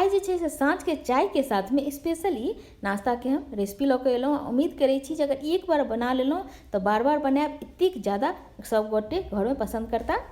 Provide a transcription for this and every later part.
आइ जे छै से साँझके चायके साथमे स्पेशल ई नाश्ताके हम रेसिपी लऽ कऽ एलहुँ। उम्मीद करै छी जे अगर एक बार बना लेलहुँ तऽ बार बार बनायब, एतेक ज्यादा सभगोटे घरमे पसन्द करता।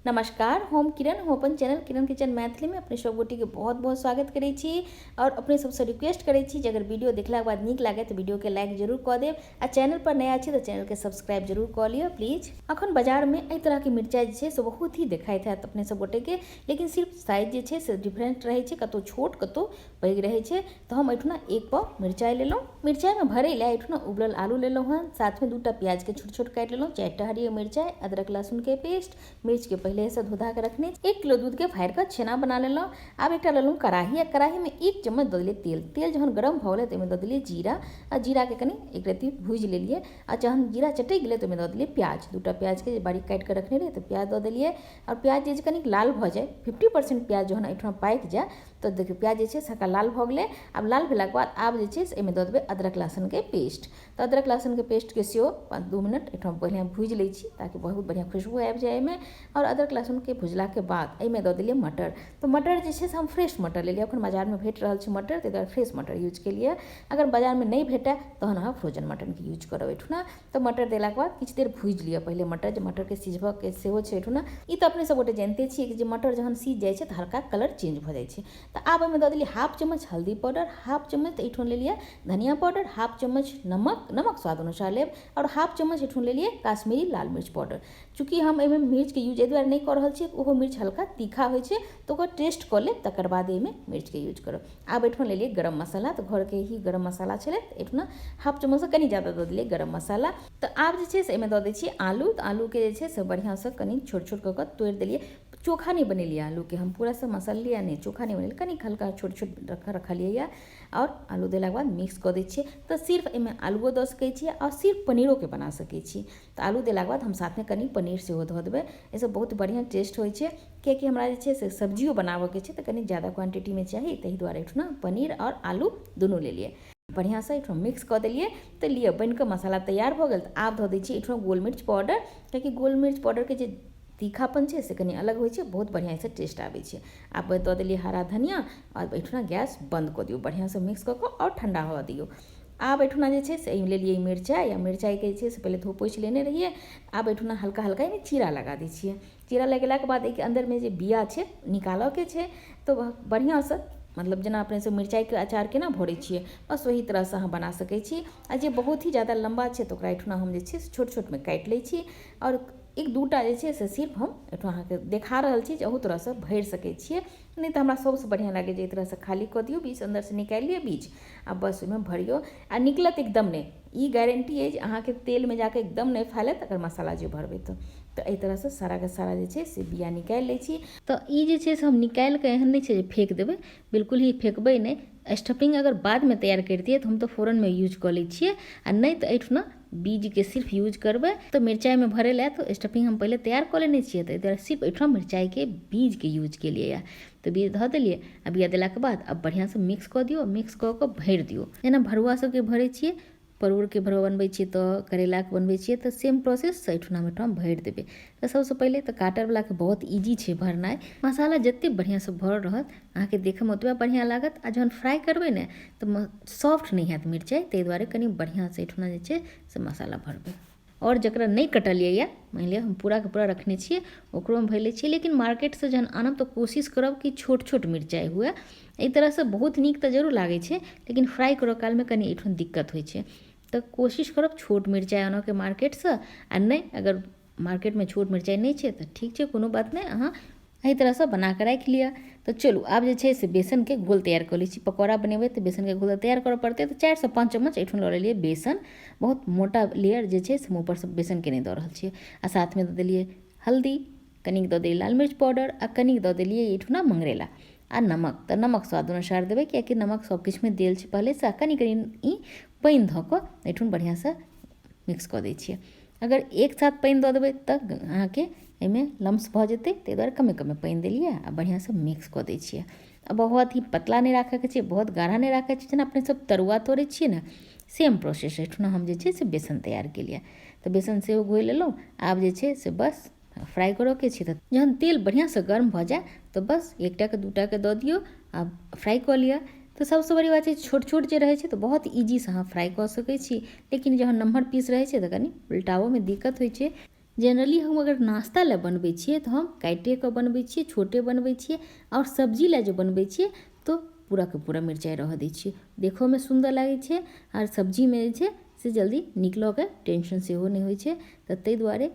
नमस्कार, हम किरण, हम अपन चैनल किरण किचन मैथिलीमे अपने सब गोटेके बहुत बहुत स्वागत करै छी और अपने सबसँ रिक्वेस्ट करै छी जे अगर वीडियो देखलाके बाद नीक लागे तऽ वीडियोके लाइक जरूर कऽ देब आ चैनल पर नया छी तऽ चैनलके सब्सक्राइब जरूर कऽ लिअ प्लीज। अखन बाजारमे एहि तरहके मिरचाइ जे छै से बहुत ही देखाइत हैत अपने सब गोटेके, लेकिन सिर्फ साइज जे छै से डिफरेंट रहै छै, कतहु छोट कतहु पैघ रहै छै। तऽ हम एहिठुना 1 पाव मिरचाइ लेलहुँ। मिरचाइमे भरै लए एहिठुना उबलल आलू लेलहुँ हन, साथमे 2टा प्याजके छोट छोट काटि लेलहुँ, 4टा हरियर मिरचाइ, अदरक लहसुनके पेस्ट, मिर्चके पहिलेसँ धोधा कऽ रखने, 1 किलो दूधके फाड़ि कऽ छेना बना लेलहुँ। आब एकटा लेलहुँ कड़ाही आ कड़ाहीमे 1 चम्मच दऽ देलियै तेल। तेल जहन गरम भऽ गेलै तऽ ओहिमे दऽ देलियै जीरा आ जीराके कनि एक रत्ती भूजि लेलियै आ जहन जीरा चटकि गेलै तऽ ओहिमे दऽ देलियै प्याज। 2टा प्याजके जे बारीक काटि कऽ रखने रहियै तऽ प्याज दऽ देलियै आओर प्याज जे कनिक लाल भऽ जाय, 50% प्याज जहन एहिठाम पाकि जाय तऽ देखियौ प्याज जे छै से हल्का लाल भऽ गेलै। आब लाल भेलाके बाद आब जे छै से एहिमे दऽ देबै अदरक लहसुनके पेस्ट। तऽ अदरक लहसुनके पेस्टके सेहो 2 मिनट एहिठाम बढ़िआँ भूजि लै छी ताकि बहुत बढ़िआँ खुशबू आबि जाय एहिमे। आओर अदरक लहसुनके भुजलाके बाद एहिमे दऽ देलियै मटर। तऽ मटर जे छै से हम फ्रेश मटर लेलियै, एखन बाजारमे भेट रहल छै मटर, ताहि दुआरे फ्रेश मटर यूज केलियै। अगर बाजारमे नहि भेटय तहन अहाँ फ्रोजन मटरके यूज करब एहिठुना। तऽ मटर देलाके बाद किछु देर भूजि लिअ पहिले मटर, जे मटरके सिझबऽके सेहो छै एहिठुना। ई तऽ अपने सब गोटे जानिते छियै कि जे मटर जहन सीझ जाइ छै तऽ हल्का कलर चेंज भऽ जाइ छै। तऽ आब ओहिमे दऽ देलियै हाफ चम्मच हल्दी पाउडर, हाफ चम्मच एहिठुन लेलियै धनिया पाउडर, हाफ चम्मच नमक, नमक स्वाद अनुसार लेब, आओर हाफ चम्मच एहिठुन लेलियै काश्मीरी लाल मिर्च पाउडर। चूँकि हम एहिमे मिर्चके यूज एहि दुआरे नहि कऽ रहल छियै, ओहो मिर्च हल्का तीखा होइ छै तऽ ओकर टेस्ट कऽ लेब तकर बाद एहिमे मिर्चके यूज करब। आब एहिठुना लेलियै गरम मसाला, तऽ घरके ही गरम मसाला छलै तऽ एहिठुना हाफ चम्मचसँ कनि ज्यादा दऽ देलियै गरम मसाला। तऽ आब जे छै से एहिमे दऽ दै छियै आलू। तऽ आलूके जे छै से बढ़िआँसँ कनि छोट छोट कऽ कऽ तोड़ि देलियै। चोखा नहि बनेलियै आलूके, हम पूरा से मसललियै नहि, चोखा नहि बनेलियै, कनि हल्का छोट छोट रखलियै यऽ। आओर आलू देलाके बाद मिक्स कऽ दै छियै। तऽ सिर्फ एहिमे आलूओ दऽ सकै छियै आओर सिर्फ पनीरोके बना सकै छी। तऽ आलू देलाके बाद हम साथमे कनि पनीर सेहो धऽ देबै, एहिसँ बहुत बढ़िआँ टेस्ट होइ छै। कियाकि हमरा जे छै से सब्जियो बनाबऽके छै तऽ कनि ज्यादा क्वान्टिटीमे चाही, ताहि दुआरे एहिठुना पनीर आओर आलू दुनू लेलियै। बढ़िआँसँ एहिठुना मिक्स कऽ देलियै। तऽ लिअ बनिकऽ मसाला तैयार भऽ गेल। तऽ आब धऽ दै छियै एहिठुना गोल मिर्च पाउडर, कियाकि गोल मिर्च पाउडरके जे तीखापन छै से कनि अलग होइ छै, बहुत बढ़िआँ एहिसँ टेस्ट आबै छै। आब दऽ देलियै हरा धनिया आओर एहिठुना गैस बन्द कऽ दियौ, बढ़िआँसँ मिक्स कऽ कऽ आओर ठण्डा हुअ दियौ। आब एहिठुना जे छै से एहिमे लेलियै मिरचाइ आ मिरचाइके जे छै से पहिले धो पोछि लेने रहियै। आब एहिठुना हल्का हल्का एहिमे चीरा लगा दै छियै। चीरा लगेलाके बाद एहिके अन्दरमे जे बिआ छै निकालऽके छै। तऽ बढ़िआँसँ मतलब जेना अपने सब मिरचाइके अचार केना भरै छियै, बस ओही तरहसँ अहाँ बना सकै छी। आ जे बहुत ही ज्यादा लम्बा छै तऽ ओकरा एहिठुना हम जे छै से छोट छोटमे काटि लै छी आओर 1-2टा जे छै से सिर्फ हम एहिठुना अहाँके देखा रहल छी जे अहू तरहसँ भरि सकै छियै। नहि तऽ हमरा सबसँ बढ़िआँ लागै जे एहि तरहसँ खाली कऽ दियौ, बीज अन्दरसँ निकालि लिअ बीज आ बस ओहिमे भरियौ आ निकलत एकदम नहि। ई गारंटी अछि अहाँके तेलमे जाकऽ एकदम नहि फैलत अगर मसाला जे भरबै तऽ। तऽ एहि तरहसँ साराके सारा जे छै से बिआ निकालि लै छी। तऽ ई जे छै से हम निकालि कऽ एहन नहि छै जे फेक देबै, बिल्कुल ही फेकबै नहि। स्टफिंग अगर बादमे तैयार करितियै तऽ हम तऽ फोरनमे यूज कऽ लै छियै, आ नहि तऽ एहिठुना बीजके सिर्फ यूज करबै। तऽ मिरचाइमे भरै लए तऽ स्टफिंग हम पहिले तैयार कऽ लेने छियै, तऽ एहि दुआरे सिर्फ एहिठुना मिरचाइके बीजके यूज केलियै यऽ। तऽ बीज धऽ देलियै आ बिआ देलाके बाद आब बढ़िआँसँ मिक्स कऽ दियौ, मिक्स कऽ कऽ भरि दियौ जेना भरुआ सबके भरै छियै। परोड़के भरुआ बनबै छियै तऽ करैलाके बनबै छियै तऽ सेम प्रोसेस एहिठुना एहिठाम भरि देबै। तऽ सबसँ पहिले तऽ काटरवलाके बहुत इजी छै भरनाइ। मसाला जतेक बढ़िआँसँ भरल रहत अहाँके देखैमे ओतबे बढ़िआँ लागत आ जहन फ्राइ करबै ने तऽ सॉफ्ट नहि हैत मिरचाइ, ताहि दुआरे कनि बढ़िआँसँ एहिठुना जे छै से मसाला भरबै। आओर जकरा नहि कटलियै यऽ, मानि लिअ हम पूराके पूरा रखने छियै, ओकरोमे भरि लै छियै। लेकिन मार्केटसँ जहन आनब तऽ कोशिश करब कि छोट छोट मिरचाइ हुए। एहि तरहसँ बहुत नीक तऽ जरूर लागै छै, लेकिन फ्राइ करऽ कालमे कनि एहिठाम दिक्कत होइ छै। तऽ कोशिश करब छोट मिरचाइ आनऽके मार्केटसँ, आ नहि अगर मार्केटमे छोट मिरचाइ नहि छै तऽ ठीक छै, कोनो बात नहि, अहाँ एहि तरहसँ बनाकऽ राखि लिअ। तऽ चलू आब जे छै से बेसनके घोल तैयार कऽ लै छी। पकौड़ा बनेबै तऽ बेसनके घोल तैयार करऽ पड़तै। तऽ 4सँ 5 चम्मच एहिठाम लऽ लेलियै बेसन, बहुत मोटा लेयर जे छै से हम ऊपरसँ बेसनके नहि दऽ रहल छियै। आ साथमे दऽ देलियै हल्दी, कनिक दऽ देलियै लाल मिर्च पाउडर आ कनिक दऽ देलियै एहिठुना मंगरैला आ नमक। तऽ नमक स्वाद अनुसार देबै, कियाकि नमक सब किछुमे देल छै पहिलेसँ। आ कनि कनि ई पानि धऽ कऽ एहिठुन बढ़िआँसँ मिक्स कऽ दै छियै। अगर एक साथ पानि दऽ देबै तऽ अहाँके एहिमे लम्स भऽ जेतै, ताहि दुआरे कमे कमे पानि देलियै आ बढ़िआँसँ मिक्स कऽ दै छियै। आ बहुत ही पतला नहि राखयके छै, बहुत गाढ़ा नहि राखयके छै, जेना अपने सब तरुआ तरै छियै ने सेम प्रोसेस एहिठुना हम जे छै से बेसन तैयार केलियै। तऽ बेसन सेहो घोरि लेलहुँ। आब जे छै से बस फ्राइ करऽके छै। तऽ जहन तेल बढ़िआँसँ गर्म भऽ जाय तऽ बस 1टाके 2टाके दऽ दियौ आ फ्राइ कऽ लिअ। तऽ सबसँ बड़ी बात छै, छोट छोट जे रहै छै तऽ बहुत इजीसँ अहाँ फ्राइ कऽ सकै छी, लेकिन जहन नम्हर पीस रहै छै तऽ कनि उल्टाबऽमे दिक्कत होइ छै। जनरली हम अगर नाश्ता लए बनबै छियै तऽ हम काटिए कऽ बनबै छियै, छोटे बनबै छियै, आओर सब्जी लए जे बनबै छियै तऽ पूराके पूरा मिरचाइ रहऽ दै छियै। देखहोमे सुन्दर लागै छै आओर सब्जीमे जे छै से जल्दी निकलऽके टेंशन सेहो नहि होइ छै। तऽ ताहि दुआरे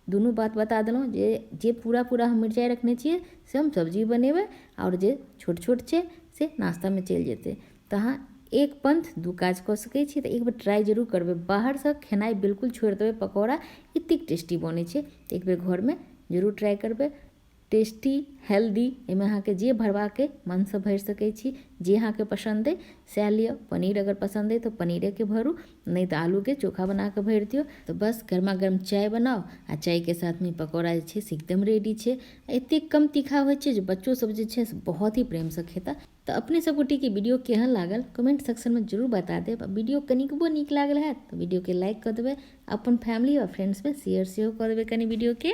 दुनू बात बता देलहुँ जे जे पूरा पूरा हम मिरचाइ रखने छियै से हम सब्जी बनेबै, आओर जे छोट छोट छै से नाश्तामे चलि जेतै। तऽ अहाँ एक पंथ दू काज कऽ सकै छी। तऽ एक बेर ट्राइ जरूर करबै, बाहरसँ खेनाइ बिल्कुल छोड़ि देबै, पकौड़ा एतेक टेस्टी बनै छै। तऽ एक बेर घरमे जरूर ट्राइ करबै। टेस्टी हेल्दी, एहिमे अहाँके जे भरबाके मनसँ भरि सकै छी, जे अहाँके पसन्द अइ सएह लिअ। पनीर अगर पसन्द अइ तऽ पनीरेके भरू, नहि तऽ आलूके चोखा बना कऽ भरि दियौ। तऽ बस गरमा गर्म चाय बनाउ आ चायके साथमे पकौड़ा जे छै से एकदम रेडी छै। एतेक कम तीखा होइ छै जे बच्चो सब जे छै से बहुत ही प्रेमसँ खेता। तऽ अपने सब गोटेके वीडियो केहन लागल कमेंट सेक्शनमे जरूर बता देब। आ वीडियो कनिकबो नीक लागल हैत तऽ वीडियोके लाइक कऽ देबै, अपन फैमिली आओर फ्रेंड्समे शेयर सेहो कऽ देबै कनि वीडियोके।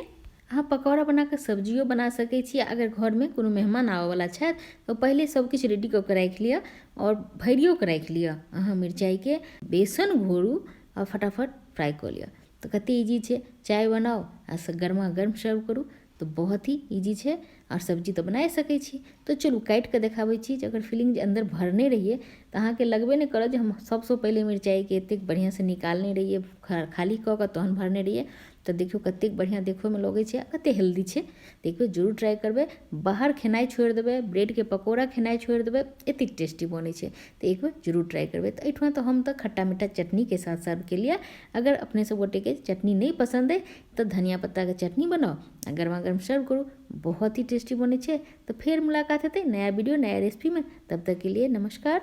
अहाँ पकौड़ा बना कऽ सब्जियो बना सकै छी। अगर घरमे कोनो मेहमान आबऽवला छथि तऽ पहिले सब किछु रेडी कऽ कऽ राखि लिअ आओर भरियो कऽ राखि लिअ। अहाँ मिरचाइके बेसन घोरू आओर फटाफट फ्राइ कऽ लिअ। तऽ कते इजी छै, चाय बनाउ आ गरमा गर्म सर्व करू, तऽ बहुत ही इजी छै। आओर सब्जी तऽ बनाए सकै छी। तऽ चलू काटि कऽ देखाबै छी जे अगर फिलिंग जे अन्दर भरने रहियै तऽ अहाँके लगबे नहि करत जे हम सभसँ पहिले मिरचाइके एतेक बढ़िआँसँ निकालने रहियै, खाली कऽ कऽ तहन भरने रहियै। तऽ देखियौ कतेक बढ़िआँ देखोमे लगै छै आ कतेक हेल्दी छै। तऽ एक बेर जरूर ट्राइ करबै, बाहर खेनाइ छोड़ि देबै, ब्रेडके पकौड़ा खेनाइ छोड़ि देबै, एतेक टेस्टी बनै छै। तऽ एक बेर जरूर ट्राइ करबै। तऽ एहिठुमा तऽ हम तऽ खट्टा मीठा चटनीके साथ सर्व केलियै। अगर अपने सब गोटेके चटनी नहि पसन्द अइ तऽ धनिया पत्ताके चटनी बनाउ आ गरमा गर्म सर्व करू, बहुत ही टेस्टी बनै छै। तऽ फेर मुलाकात हेतै नया वीडियो नया रेसिपीमे, तब तकके लिए नमस्कार।